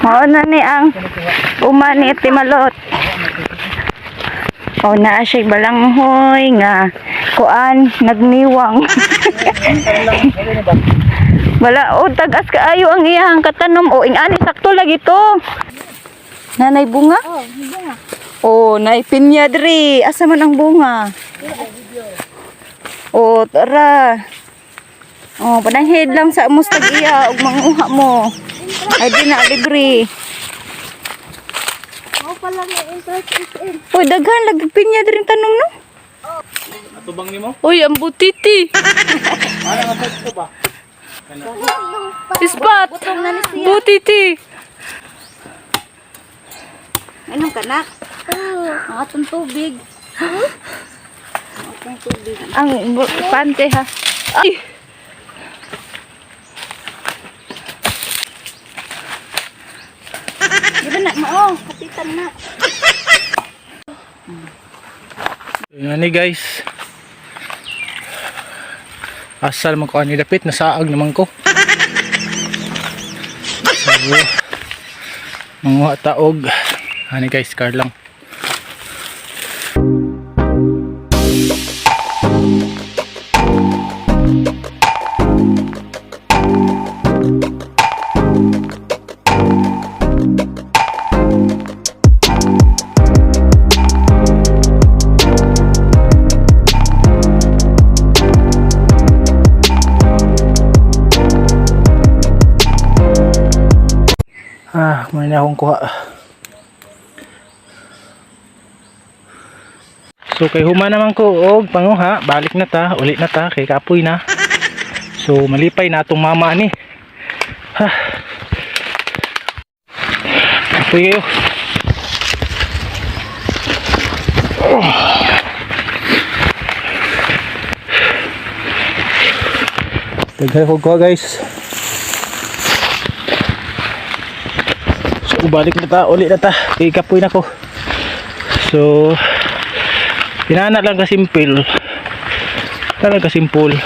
Mao na ni ang uma ni Ate Malot. O naa siya balanghoy nga kuan nagniwang. Wala o tagas kaayo ang iyang katanom o ing-ani sakto lagi to. Nanay bunga? Oh, bunga. Oh, nay pinya diri. Asa man ang bunga? Oh, tara. Oh, pananghid lang sa mustag iya ug manguha mo. Ay di na libre. Mao pala nga interest SM. Uy, daghan lagi pinya diri tanom no. Atubang nimo? Uy, ang butiti. Ano nga sa ba? Ispat. Butiti. Anong kanak? Ang atong tubig. Ang atong tubig. Ang pante ha. Ay. Di ba na mao, kapitan na. Yan ni guys. Asal man ko ani dapit nasaag naman ko. So, manguha taog. Ani guys, car lang. Ah, may na akong kuha. So kay huma naman ko og panguha, balik na ta, uli na ta kay kapoy na. So malipay na atong mama ni. Ha. Kapoy kayo. Oh. Daghay ko kuha guys. So balik na ta, uli na ta. Kay kapoy na ko. So inana lang ka simple. Talaga ka simple.